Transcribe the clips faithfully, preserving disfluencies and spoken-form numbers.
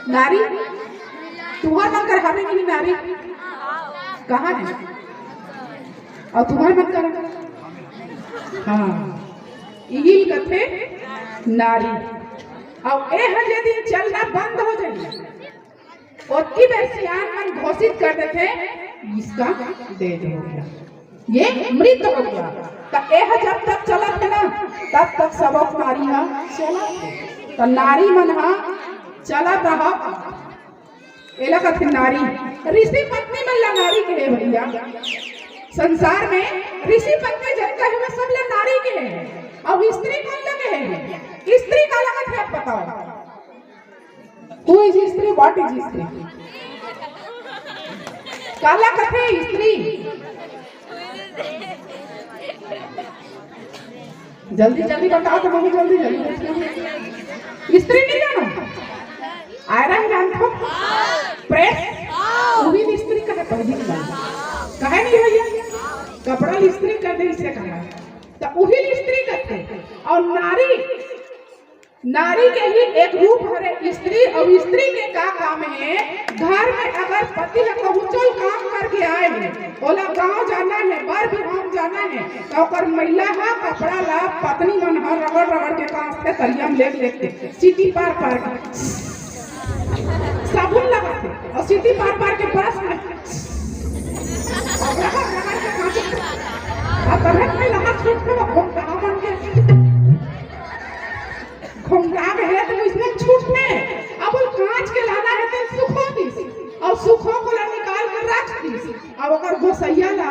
नारी, तुम्हर मन कर हवे कि नारी? कहाँ है? अउ तुम्हर मन कर? हाँ, इही ल कथे नारी। अउ ए ह जे दिन चलना बंद हो जाही, ओतकी बेर सियान मन घोषित कर देथे, इसका डेथ हो गया, ये मृत हो गया। त ए ह जब तक चलत हे ना, तब तक सबक नारी ह चलत हे। त नारी मन ह चलत रहव, एला कथे नारी। ऋषि पत्नी मन ला नारी कहे भैया। संसार में ऋषि पत्नी जतका हे, वो सब ला नारी कहे। अउ स्त्री कोन ला कहे? स्त्री काला कथे, आप बताओ। Who is स्त्री? What is स्त्री? काला कथे स्त्री? जल्दी जल्दी बताओ तो, बहुत जल्दी जल्दी बताओ। स्त्री नहीं जानो? आयरन जानथो? प्रेस? उही ल स्त्री कहे पहली बार। कहे नहीं भैया? कपड़ा ल स्त्री कर दे, इसे कहा। तो उही ल स्त्री कहते। और नारी, नारी के ही एक रूप हरे स्त्री। और स्त्री के का काम है? घर में अगर पति ह कहूँ चल काम करके आए हे, ओला गांव जाना है, बर बिहाव जाना है, तो ओकर महिला ह कपड़ा ला पत्नी मन ह रगड़ रगड़ के कांचथे, तरिया में लेग लेग के, सीटी पार पार के, साबुन लगाथे अउ सीटी पार पार के ब्रश में, अउ रगड़ रगड़ के कांचथे। अब तभे महिला ह छूट के वो घोंटा मन के घोंटा के हे तो इसमें छूट में, अब वो कांच के लाना है तो सुखो दिस, अउ सुखो को ला निकाल के रख दिस। अब ओकर गोसैया ला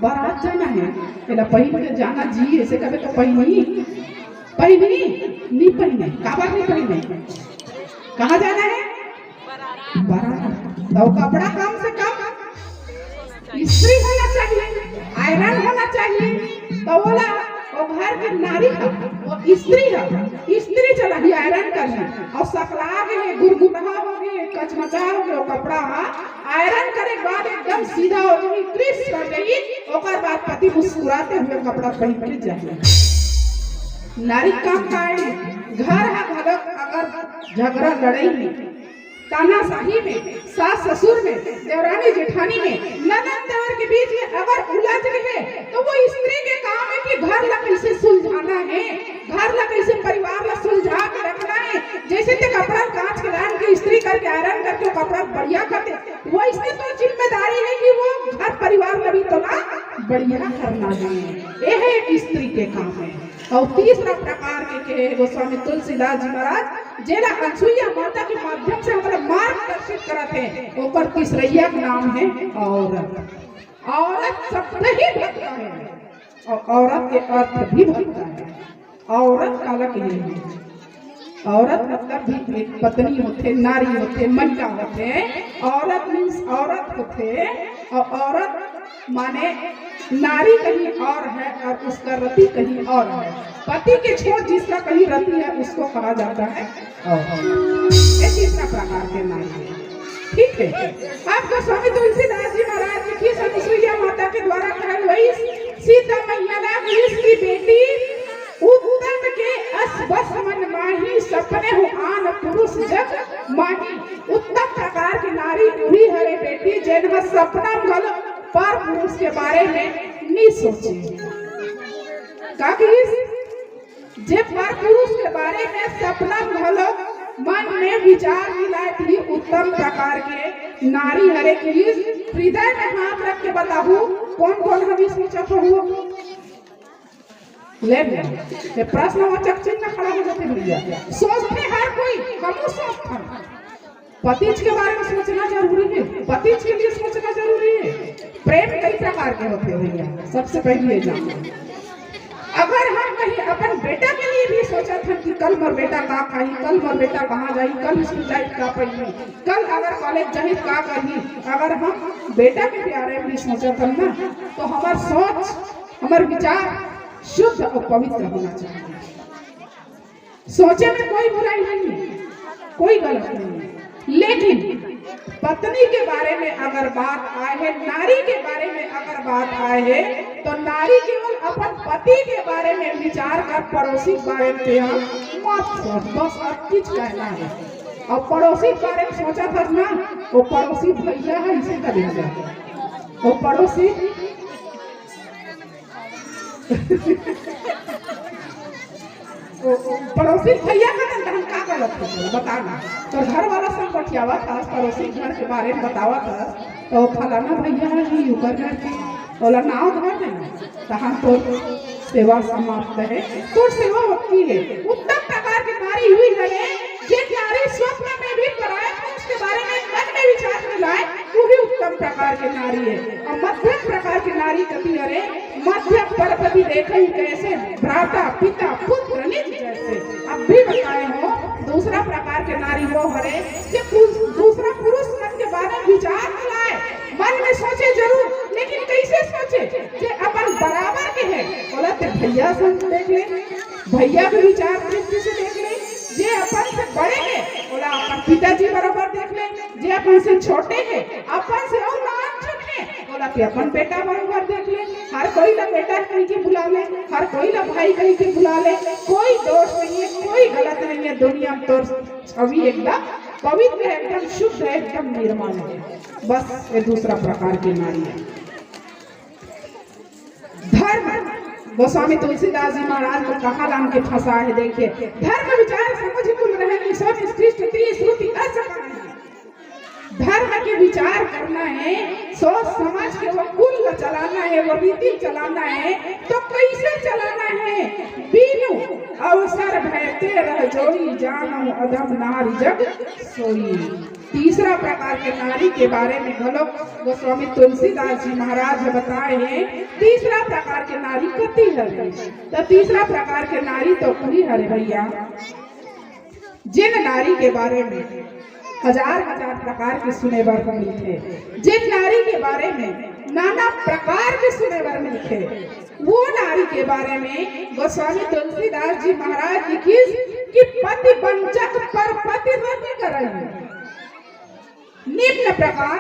बरात जाना है, एला पहिन के जाना जी, ऐसे कबे तो पहिनी, पहिनी, नहीं पहिने, काबर नहीं पहिने? कहाँ जाना है? बरात। तो कपड़ा कम से कम स्त्री होना चाहिए, आयरन होना चाहिए। तो बोला, वो घर के नारी ह, वो स्त्री ह, स्त्री चलाही आयरन करही। अउ सकला गे हे, गुरगुरहा हो गे हे, कचमचा हो गे हे, वो कपड़ा ह आयरन करे के बाद एकदम सीधा हो जाही, क्रिस्प हो जाही। ओकर बाद पति मुस्कुराते हुए कपड़ा पहिन के जाही। नारी काम का है, घर ह घलो अगर झगड़ा लड़ाई में, तानाशाही में, सास ससुर में, देवरानी जेठानी में, ननद देवर के बीच में अगर उलझ गए, तो वो स्त्री के काम है कि घर ला कैसे सुलझाना है, घर ला कैसे, परिवार ला सुलझा के रखना है। जैसे ते कपड़ा कांच के लान के स्त्री करके, आयरन करके वो कपड़ा बढ़िया कर दे, वैसे तो जिम्मेदारी है कि वो घर परिवार ला भी तो ना बढ़िया करना है। ये है एक स्त्री के काम है। और तीसरा प्रकार के कहे गोस्वामी तुलसीदास जी महाराज, जेला अनसुईया माता के माध्यम से हमला मार्गदर्शित करत हे, ओकर तीसरैया के नाम है औरत। औरत शब्द ही भक्त है और औरत के अर्थ भी भक्त है। औरत काला कहे? औरत मतलब भी एक पत्नी होथे, नारी होथे, महिला होथे। औरत मीन्स औरत होथे, और औरत माने नारी कहीं और है और उसका रति कहीं और है। पति के छोड़ जिसका कहीं रति है, उसको कहा जाता है औरत। ये तीसरा प्रकार के नारी है। ठीक है, अब गोस्वामी तुलसीदास जी महाराज जी की अनसुईया माता के द्वारा कहल वही सीता मैया ला कहिस की बेटी, उत्तम के अस बस मन माही, सपने हो आन पुरुष जग माही। उत्तम प्रकार की नारी उही हरे बेटी, जेन ह सपना में घलो पर पुरुष के बारे में नी सोचे। का कहिस? जे पर पुरुष के बारे में सपना में घलो मन में विचार नी लाए, ती उत्तम प्रकार के नारी हरे कहिस। हृदय में हाथ रख के बताहू, कौन कौन ह नी सोचत होहू? ले भैया, ये प्रश्नवाचक चिन्ह खड़ा हो जाते भैया। सोचते हर कोई, हमहू सोचथन। पतिज के बारे में सोचना जरूरी है, पतिज के लिए सोचना जरूरी है। प्रेम कई प्रकार के होते हैं भैया, सबसे पहले ये जानो। अगर हम कहीं अपन बेटा के लिए भी सोचत हन कि कल मोर बेटा का खाही, कल मोर बेटा कहाँ जाही, कल स्कूल जाही का पढ़ही, कल अगर कॉलेज जाही का करही, अगर हम बेटा के बारे में भी सोचत हन ना, तो हमार सोच, हमार विचार शुद्ध और पवित्र होना चाहिए। सोचे में कोई बुराई नहीं है, कोई गलत नहीं है, लेकिन पत्नी के बारे में अगर बात आए हे, नारी के बारे में अगर बात आए हे, तो नारी केवल अपन पति के बारे में विचार कर, पड़ोसी के बारे में तेहा मत सोच। बस अतकीच कहना हे। अउ पड़ोसी के बारे में सोचत हस ना, वो पड़ोसी भैया हे, इसे करेगा वो पड़ोसी पड़ोसी भैया का तन तहन का गलत हो गया, बता ना। तोर घर वाला संग बतियावत हस, पड़ोसी घर के बारे में बतावत हस, तो फलाना भैया हे जी, ओकर घर के, ओला नाव धर देना, तहन तोर सेवा समाप्त हे। तोर सेवा ओतकी हे। उत्तम प्रकार के नारी हुई हरे, जे नारी स्वप्न में भी पराया पुरुष के बारे में मन में विचार न लाए, वही उत्तम प्रकार के नारी हे। अउ मध्यम प्रकार के नारी कति हरे, मध्य परपति देखहि कैसे, भ्राता पिता पुत्र निज जैसे। अब भी बताए हो, दूसरा प्रकार के नारी वो हरे, जे पुरुष, दूसरा पुरुष मन के बारे में विचार न लाए, मन में सोचे जरूर, लेकिन कैसे सोचे? जे अपन बराबर के हे, ओला ते भैया संग देख ले, भैया के विचार दृष्टि से देख ले, जे अपन से बड़े हे, ओला अपन पिताजी बराबर देख ले, जे अपन से छोटे हे, अपन से अउ नान झन हे, ओला ते अपन बेटा बराबर देख ले। हर कोई ला बेटा कहि के बुला ले, हर कोई ला भाई कहि के बुला ले, कोई दोष नहीं हे, कोई गलत नहीं हे। दुनिया में तोर छवि एकदम पवित्र हे, एकदम शुद्ध हे, एकदम निर्मल हे। बस ये दूसरा प्रकार के नारी हे। धर्म, गोस्वामी तुलसीदास जी महाराज को कहाँ लान के फंसा है, देखिए, धर्म विचार समुझ कुल रहन, ईश्वर निष्कृष्ट ती श्रुति अस कहानी। धर्म के विचार करना हे, सोच समझ के वो कुल ला चलाना हे, वो रीति चलाना हे, तो कैसे चलाना हे? बिनु अवसर भय ते रह जोई, जानहु अधम नारी जग सोई। तीसरा प्रकार के नारी के बारे में घलो गोस्वामी तुलसीदास जी महाराज ह बताए हे। तीसरा प्रकार के नारी कति हरे? तो तीसरा प्रकार के नारी तो उही हरे भैया, जिन नारी के बारे में हजार हजार प्रकार के सुने बर मिलथे, जिन नारी के बारे में नाना प्रकार के सुने बर मिलथे, वो नारी के बारे में गोस्वामी तुलसीदास जी महाराज लिखिस कि पति बंचक पर पति रति करई। निम्न प्रकार,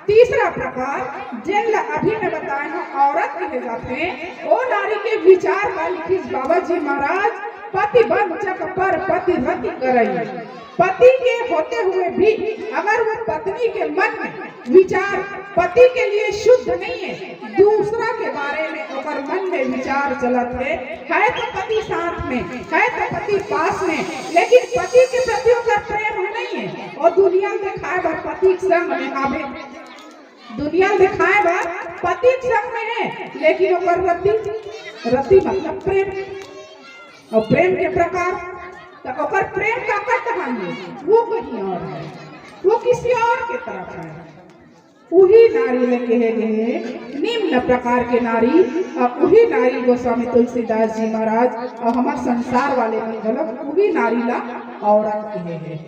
तीसरा प्रकार, जेन ला अभी मैं बताए हूँ, औरत कहे जाथे, ओ नारी के विचार ला लिखिस बाबा जी महाराज, पति बंचक पर पति रति करई। पति के होते हुए भी अगर वो पत्नी के मन में विचार पति के लिए शुद्ध नहीं है, दूसरा के बारे में ओकर मन में विचार चलत हे, है तो पति साथ में, है तो पति पास में, लेकिन पति के प्रति ओकर प्रेम नहीं है। और दुनिया में दिखाए बर पति के संग में आवे, दुनिया में दिखाए बर पति के संग में है, लेकिन ओकर रति, रति मतलब प्रेम, और प्रेम के प्रकार, तो ओकर प्रेम का कहानी वो कहीं और है, वो किसी और के तरफ है। उही नारी ले कहे गए हे, निम्न प्रकार के नारी, अ, उही नारी गोस्वामी तुलसीदास जी महाराज अउ हमर संसार वाले मन घलो उही नारी ला औरत कहे हे।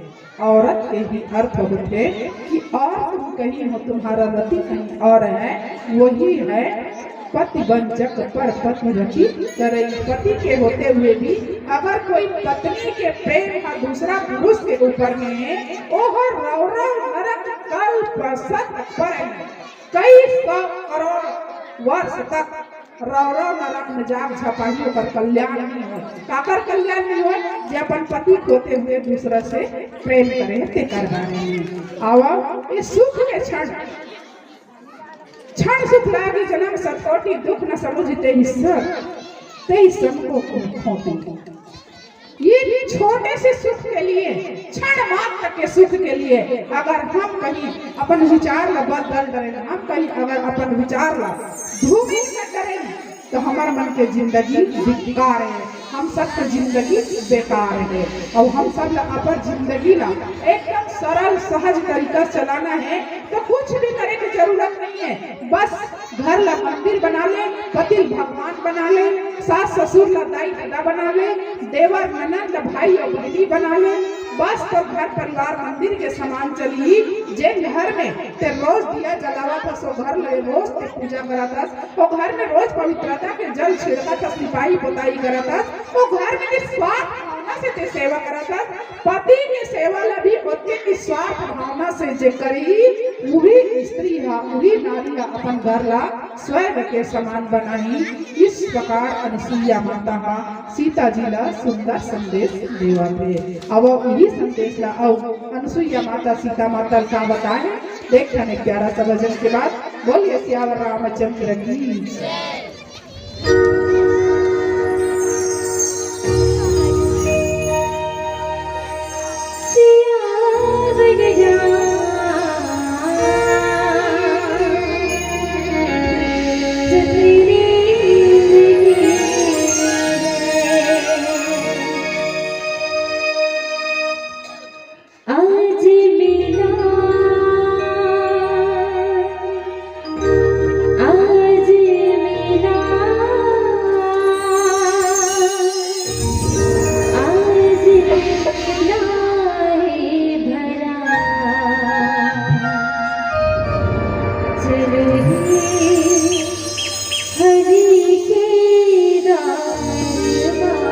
औरत के ही अर्थ होथे कि और तुम कहीं हो, तुम्हारा रति कहीं और है, वही है पति बंचक पर पति रति करई। पति के होते हुए भी अगर कोई पत्नी के प्रेम ह दूसरा पुरुष के ऊपर में हे, ओह रौरव नरक कल्प सत परई। कई सौ करोड़ वर्ष तक रौरव नरक में जाग झपाही, ओकर कल्याण नहीं होय। काकर कल्याण नहीं होय? जे अपन पति के होते हुए दूसरा से प्रेम करे हे, तेकर बारे में। आवा, ये सुख के क्षण, क्षण सुख लागे जन्म सत कोटि दुख न समुझ तेहि सर, तेहि सम को खोटे। ये छोटे से सुख के लिए, क्षण मात्र के सुख के लिए अगर हम कहीं अपन विचार ला बदल डरेन, हम कहीं अगर अपन विचार ला धूमिल कर डरेन, तो हमर मन के जिंदगी धिक्कार हे, हम सब के जिंदगी बेकार हे। अउ हम सब ला अपन जिंदगी ला एकदम सरल सहज तरीका से चलाना हे, तो कुछ भी करे के जरूरत नहीं हे। बस घर ला मंदिर बना ले, पति ल भगवान बना ले, सास ससुर ला दाई ददा बना ले, देवर ननद ला भाई अउ बहिनी बना ले, बस तो घर परिवार मंदिर के समान चलही। जेन घर में ते रोज दिया जलावत हस, ओ घर ले रोज ते पूजा करत हस, ओ घर में रोज पवित्रता के जल छिड़कत हस, लिपाई पोताई करत हस, ओ घर में निस्वार्थ भावना से ते सेवा करत हस, पति के सेवा ला भी ओतके स्वार्थ भावना से जे करही, उही स्त्री ह, उही नारी ह अपन घर ला स्वर्ग के समान बनाही। इस प्रकार अनुसुईया माता ह सीता जी ला सुंदर संदेश देवत हे। अब इही संदेश ला अउ अनुसुईया माता सीता माता ला का बताए हे, देखथन एक प्यारा सा भजन के बाद। बोलिए सियावर रामचंद्र की। आज मिला, आज मिला, आज मिला है भरा। चलो रे हरि के दरबार।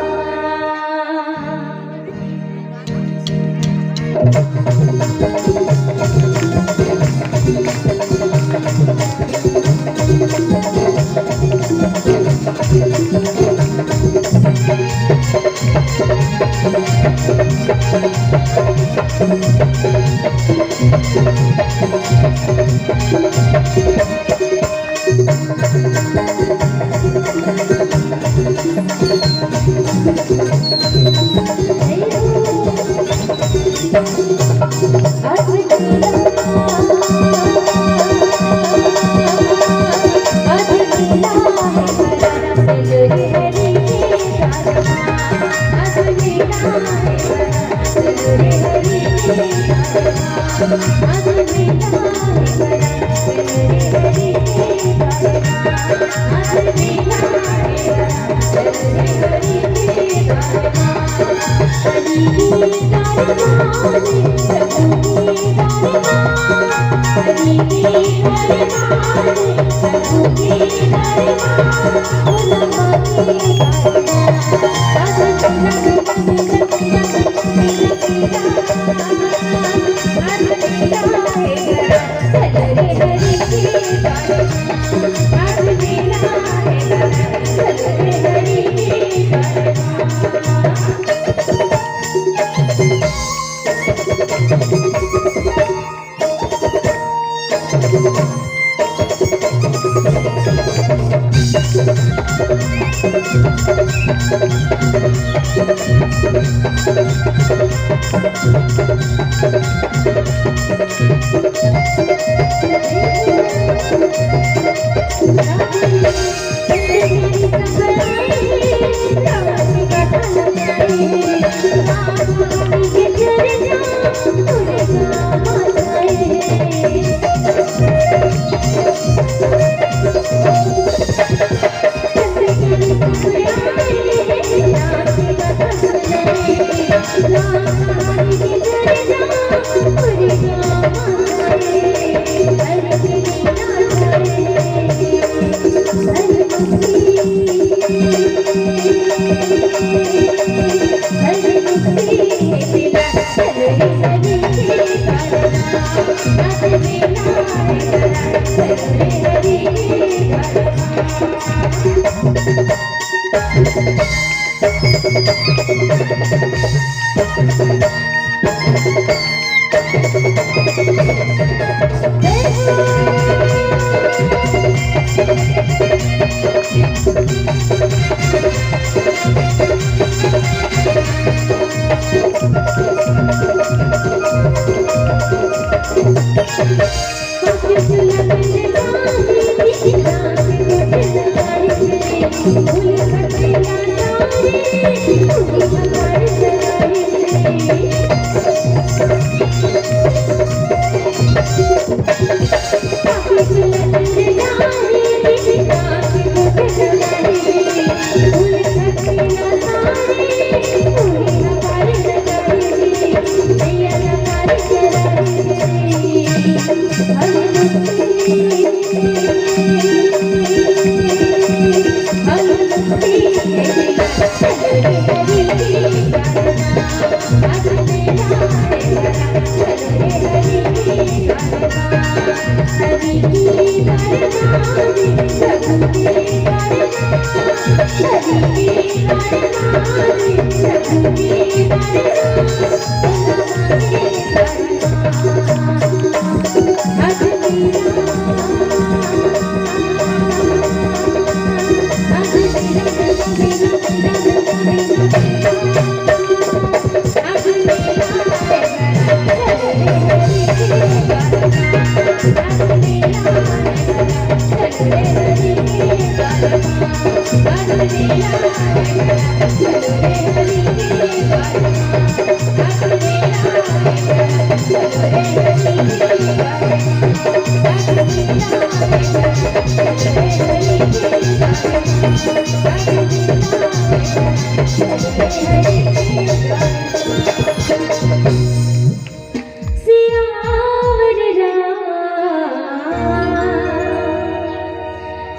सियावर राम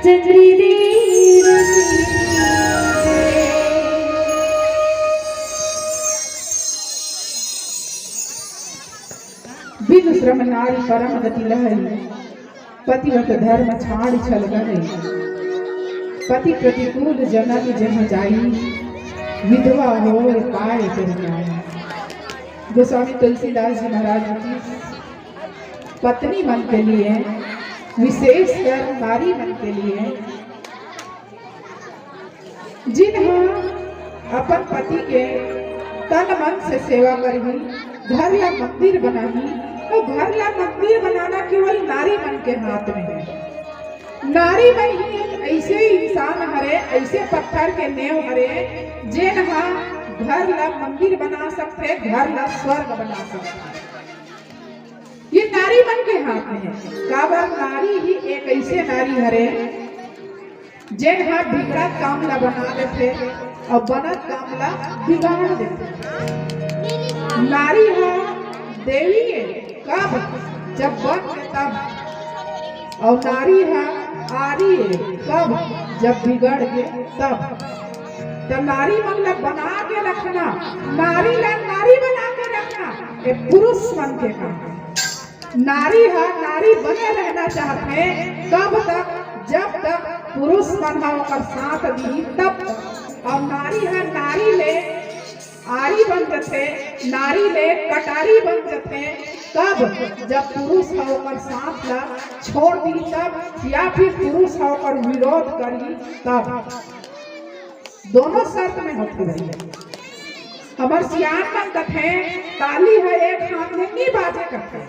चंद्र देव की। बिनु श्रम नारी परम गति लहै, पतिव्रत धर्म छाड़ि छल करै। पति प्रतिकूल जनम जहाँ जाई, विधवा होय पाए परिणाम। गोस्वामी तुलसीदास जी महाराज जी की पत्नी मन के लिए, विशेषकर नारी मन के लिए, जिन ह अपन पति के तन मन से सेवा करही, घर ला मंदिर बनाही, तो घर ला मंदिर बनाना केवल नारी मन के हाथ में है। नारी मन ही एक ऐसे इंसान हरे, ऐसे पत्थर के नेव हरे, जेन ह घर ला मंदिर बना सकथे, घर ला स्वर्ग बना सकथे। ये नारी मन के हाथ में है। काबर नारी ही एक ऐसे नारी हरे, जेन ह बिगड़त काम ला बना देथे अउ बनत काम ला बिगाड़ देथे। नारी ह देवी ए, कब? जब बन के तब। अउ नारी ह आरी ए, कब? जब बिगड़ के तब। त नारी मन ला बना के रखना, नारी ला नारी बना के रखना, ये पुरुष मन के काम है। नारी ह नारी बने रहना चाहथे, कब तक? जब तक पुरुष मन ह ओकर साथ दिही तब तक। अउ नारी ह नारी ले आरी बन जथे, नारी ले कटारी बन जथे, कब? जब पुरुष ह ओकर साथ ला छोड़ दिही तब, या फिर पुरुष ह ओकर विरोध करही तब। दोनों शर्त में होथे भैया। हमर सियान मन कथे, ताली ह एक हाथ में नी बाजे कथे,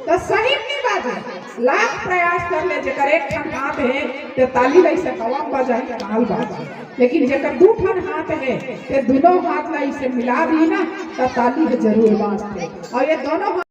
त सही में नी बाजे। लाख प्रयास कर ले, जेकर एक ठन हाथ हे, ते ताली ल अइसे हवा में बजाही, ताल बाजे। लेकिन जेकर दू ठन हाथ हे, ते दुनों हाथ ल अइसे मिला दिही ना, त ताली ह जरूर बाजथे। अउ ये दोनों